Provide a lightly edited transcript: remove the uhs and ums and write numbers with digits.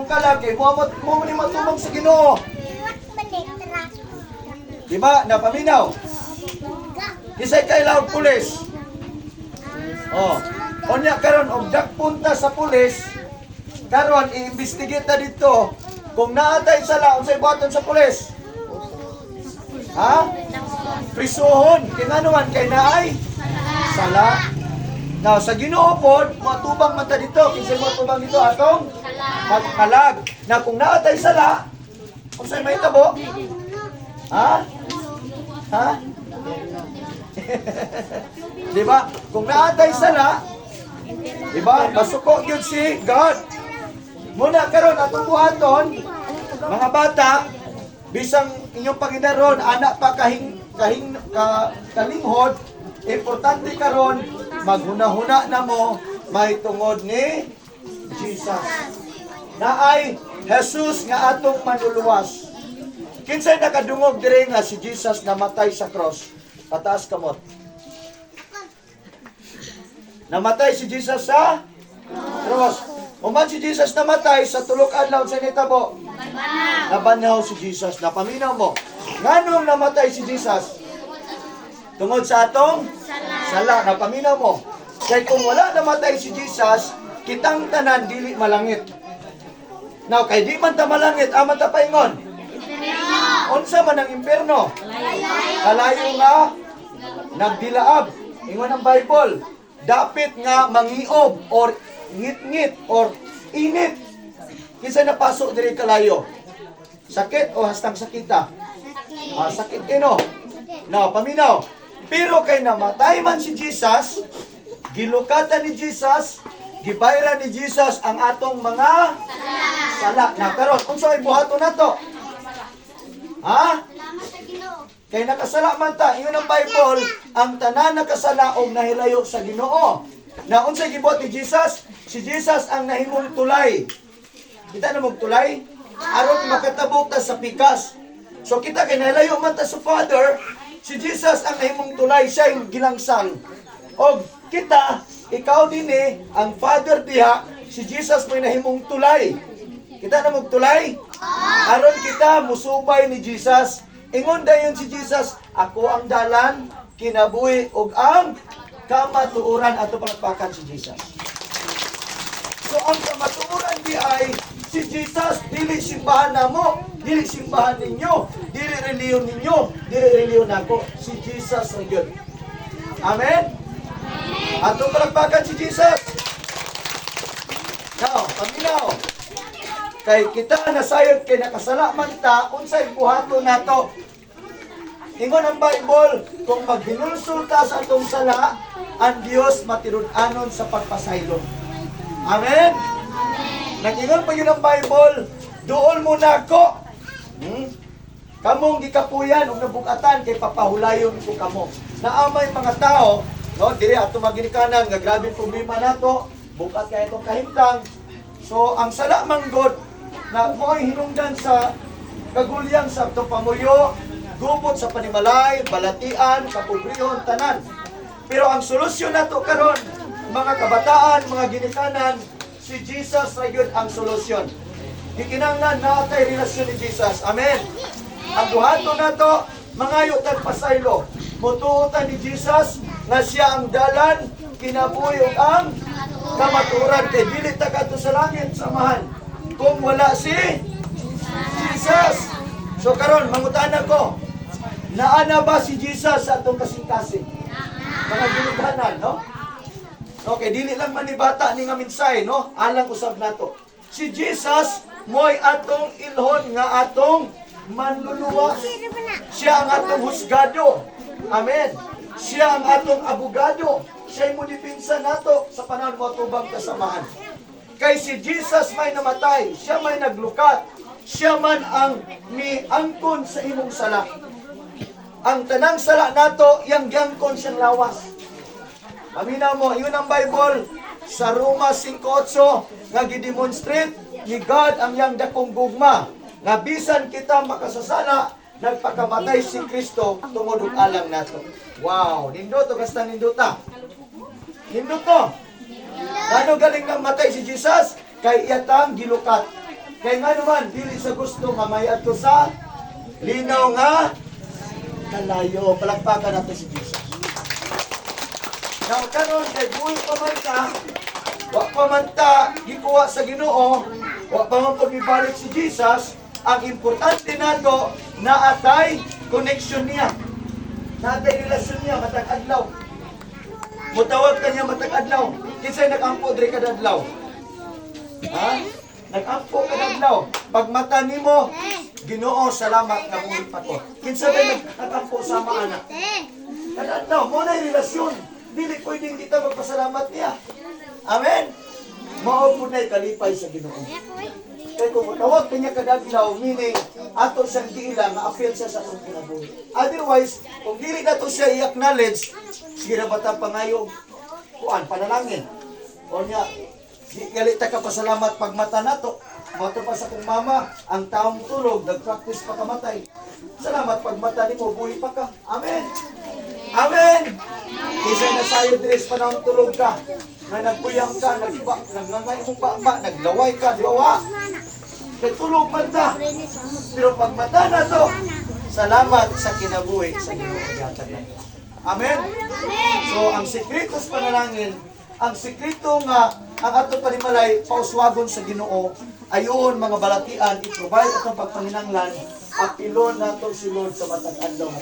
atong kalag kay mo mo ni matubang sa Ginoo. Di ba? Napaminaw. Kisay kay og pulis? Oh. Unya karon og dakpon ta sa pulis, karon i-investigate ta dito kung naatay sala, unsay buhaton sa pulis? Ha? Prisuhon. Kay ngano man, kay naay sala. Now, sa Ginoo pod, matubang man ta dito. Kinsay matubang dito atong kalag. Na kung naatay sala, unsay mahitabo? Ha? Ha? Di ba? Kung naatay sala, di ba? Masuko gyud si God. Muna karon atong buhaton, mga bata, bisang inyong paginaron, anak pa kahing kahing ka, kalinghod, importante karon maghuna-huna na mo may tungod ni Jesus. Naay Jesus nga atong manluluwas. Kinsay nakadungog dire nga si Jesus namatay sa cross? Pataas kamot. Namatay si Jesus sa cross. Human si Jesus namatay, sa 3 ka adlaw, sa nitabo? Nabanhaw si Jesus. Napaminaw mo. Nganong namatay si Jesus? Tungod sa atong sala. Napaminaw mo. Kay kung wala namatay si Jesus, kitang tanan dili malangit. Now, kay di man ta malangit, aman ta paingon? Unsa man ang impierno? Kalayo nga nagdilaab. Ingon ang Bible, dapit nga mangiob or ngit-ngit or init. Kinsa napaso diri kalayo? Sakit o hastang sakita? Ah, sakit kino. Now, paminaw. Pero kay namatay man si Jesus, gilukatan ni Jesus, gibayran ni Jesus ang atong mga sala. Na karon, unsa ay buhaton nato? Ha? Kay nakasala man ta, ingon ang Bible, ang tanan nakasala og nahilayo sa Ginoo. Na unsay gibuhat ni Jesus? Si Jesus ang nahimong tulay. Kita na mong tulay? Aron makatabok ta sa pikas. So kita kay nahilayo man ta sa Father, si Jesus ang nahimong tulay, siya yung gilangsang. Og kita, ikaw dinhi, ang Father diha, si Jesus mo'y nahimong tulay. Kita na mong tulay? Aron kita musubay ni Jesus. Ingon dayon si Jesus, "Ako ang dalan, kinabuhi ug ang kamatuoran." Ato palakpakan si Jesus. So ang kamatuoran di ay si Jesus, dili simbahan namo, dili simbahan ninyo, dili reliyon ninyo, dili reliyon nako, si Jesus ang gyud. Amen. Ato palakpakan si Jesus. Now, paminaw. Kay kita nasayod kay nakasala man ta, unsay buhaton nato? Ingon ang Bible, kung maghinulsol ta sa atong sala, ang Dios matinud-anon sa pagpasaylo. Amen? Nag-ingon pa gyud ang Bible, "Duol mo nako. Kamong gikapuyan ug nabugatan kay papahulayon ko kamo." Naamay mga tao, no, diri ato maginikanan nga grabe problema nato, bugat kay itong kahimtang. So ang sala man god na mo'y hinungdan sa kagulyang sa atong pamuyo, gubot sa panimalay, balatian, kapobrehon, tanan. Pero ang solusyon nato karon, mga kabataan, mga ginikanan, si Jesus ra gyud ang solusyon. Gikinahanglan naa tay relasyon ni Jesus. Amen. Ang buhaton nato, mangayo tag pasaylo. Mutuo ta ni Jesus nga siya ang dalan, kinabuhi ug ang kamatuoran, kay dili ta kadto sa langit, samahan, kung wala si Jesus. So karon mangutana ko, naa na ba si Jesus sa atong kasing-kasing? Mga ginikanan, no? Okay, dili lang man ni bata ni nga minsay, no? Alang usab nato. Si Jesus mo'y atong ilhon nga atong manluluwas. Siya ang atong husgado. Amen. Siya ang atong abogado. Siya mo dipinsa nato sa panahon mo tubang kasamahan. Kay si Jesus may namatay, siya may naglukat, siya man ang miangkon sa imong sala. Ang tanang sala nato, yang giangkon siyang lawas. Paminaw mo, yun ang Bible sa Roma 5.8 nga gidemonstrate ni God ang iyang dakong gugma. Nga bisan kita makasasala, nagpakamatay si Kristo tungod og alang nato. Wow, nindot o kasta nindota? Nindot to. Ano galing nang matay si Jesus? Kay iyatang gilukat. Kay nga naman, dili sa gusto nga may adto sa linaw nga kalayo. Palakpakan natin si Jesus. Now, karon kay buhi pa man ta, wa pa man ta gikuha sa Ginoo, wa pa man pud mibalik si Jesus, ang importante nato naa tay connection niya. Naa tay relasyon niya matag adlaw. Mutawag ka niya matag adlaw. Kinsay nag-ampo diri kada adlaw? Ha? Nag-ampo kada adlaw. Pag mata nimo, "Ginoo, salamat nga buhi pa ko." Kinsa ba nag-ampo sa anak? Kada adlaw, mao na relasyon. Dili pwedeng kita magpasalamat niya. Amen? Mao pud na'y kalipay sa Ginoo. Kay kung mutawag kanya kada adlaw, meaning ato siyang giila nga apil siya sa atong kinabuhi. Otherwise, kung dili nato siya i-acknowledge, sige na bata pangayo, kuan, panalangin. O niya, di gali ta ka pasalamat pag mata nato. Mao pa sa kong mama, ang taong tulog, nag-practice pa kamatay. Salamat pag mata nimo, buhi pa ka. Amen. Amen. Kinsay nasayod diri sa panahon tulog ka, nga nagbuyang ka, nagba, nagngangay mong baba, naglaway ka, di ba wa? Kay tulog man ta. Pero pag mata na to, salamat sa kinabuhi sa Ginoo gihatag na. Amen. So ang sekreto sa panalangin, ang sekreto nga ang ato panimalay pauswagon sa Ginoo, ayon mga balatian, i-provide atong pagpanginanglan, apilon nato si Lord sa matag adlaw nga